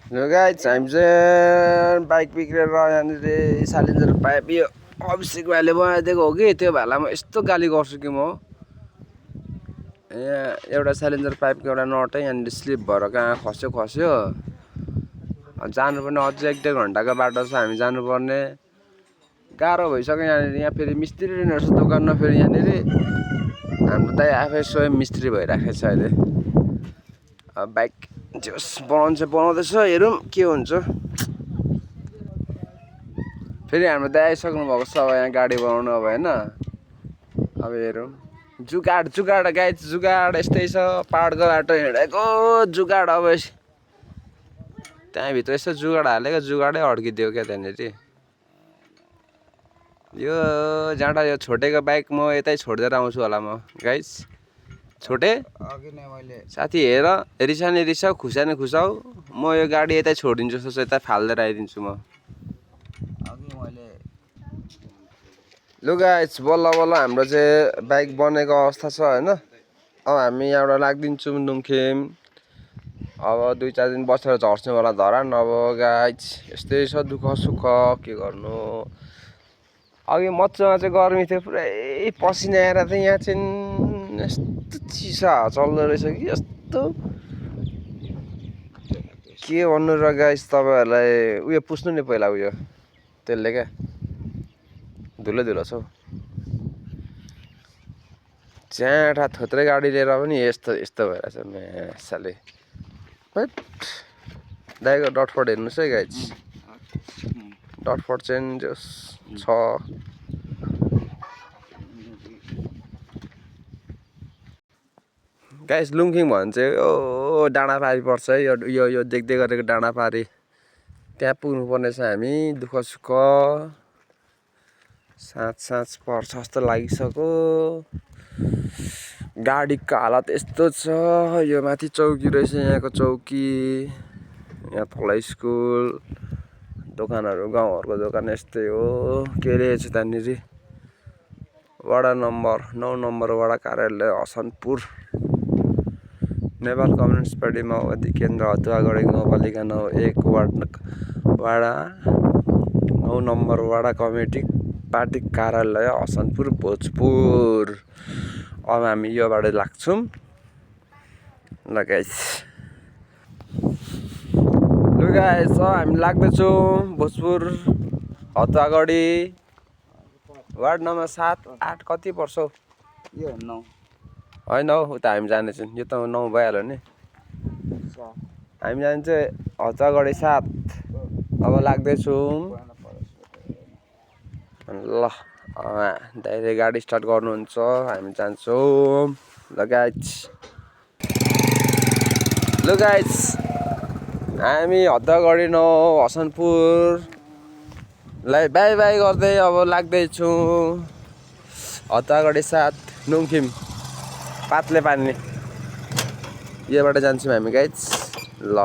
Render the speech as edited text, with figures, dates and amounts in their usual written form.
yo guys हामी चाहिँ bike बिग्रेर यहाँनिर साइलेन्सर पाइप यो अभिषेक भाइले बनाइदिएको हो कि त्यो भाइलाई म यस्तो गाली गर्छु कि म यहाँ एउटा साइलेन्सर पाइपको एउटा नटै यहाँनिर स्लिप भएर कहाँ खस्यो जानुपर्ने अझै 1-1.5 घन्टाको बाटो छ हामी जानुपर्ने गाह्रो भइसक्यो यहाँनिर यहाँ फेरि मिस्त्री रहेछ दोकानमा फेरि यहाँनिर हाम्रो दाइ आफै स्वयं मिस्त्री भइराखेको छ अहिले अब बाइक जस बनाउँदैछ हेरौँ के हुन्छ फेरि हाम्रो दाइ आइसक्नु भएको छ अब यहाँ गाडी बनाउनु अब हैन अब हेरौँ जुगाड गाइस जुगाड यस्तै छ पहाडको बाटो हिँडेको जुगाड अब त्यहाँभित्र यसो जुगाड हालेको जुगाडै अड्किदियो क्या त्यहाँनिर यो जाँडा यो छोटेको बाइक म यतै छोडिदिएर आउँछु होला म गाइस छोटे अघि नै मैले साथी हेर रिसाउने रिसाउ खुसाउने खुसाउ म यो गाडी यतै छोडिदिन्छु सोच यतै फाल्देर आइदिन्छु म अघि मैले लु गाइस बल्ल बल्ल हाम्रो चाहिँ बाइक बनेको अवस्था छ हैन अब हामी यहाँबाट लाग्दिन्छौँ नुमखिम अब 2-4 दिन बसेर झर्छौँ होला धरान अब गाइस यस्तै छ दुःख सुख के गर्नु अघि मच्चोमा चाहिँ गर्मी थियो पुरै पसिना आएर चाहिँ यहाँ चाहिँ यस्तो चिसा चल्दो रहेछ कि यस्तो के भन्नु र गाइस तपाईहरुलाई उयो पुस्नु नि पहिला उयो त्यसले क्या धुलो छ हौ च्याठा थोत्रै गाडी लिएर पनि यस्तो भइरहेछ मेसाले दाइको डटफट हेर्नुहोस् है गाइस डटफट चाहिँ जस छ गाइस लुङखिङ भन्छ यो डाँडापारी पर्छ है यो देख्दै गरेको डाँडापारी त्यहाँ पुग्नु पर्ने छ हामी दुःख सुख साँझ पर्छ जस्तो लागिसक्यो गाडीको हालत यस्तो छ यो माथि चौकी रहेछ यहाँको चौकी यहाँ तल स्कुल दोकानहरू गाउँहरूको दोकान यस्तै हो के रहेछ त्यहाँनिर वडा नम्बर 9 नम्बर वडा कार्यालय हसनपुर नेपाल कम्युनिस्ट पार्टी माओवादी केन्द्र हतुवागढी गाउँपालिका 1 वडा 9 नम्बर वडा कमिटी पार्टी कार्यालय हसनपुर भोजपुर अब हामी यो बाटो लाग्छौँ ल गाइस हामी लाग्दैछौँ भोजपुर हतुवागढी वार्ड नम्बर 7-8 कति पर्छ हौ यो 9 होइन हौ उता हामी जानेछौँ यो त 9 भइहाल्यो नि हामी जाने चाहिँ हतुवागढी 7 अब लाग्दैछौँ ल दाइले गाडी स्टार्ट गर्नुहुन्छ हामी जान्छौँ ल गाइस हामी हतुवागढी 9 हसनपुरलाई बाई बाई गर्दै अब लाग्दैछौँ हतुवागढी 7 नुमखिम पातले पार्ने योबाट जान्छौँ हामी गाइस ल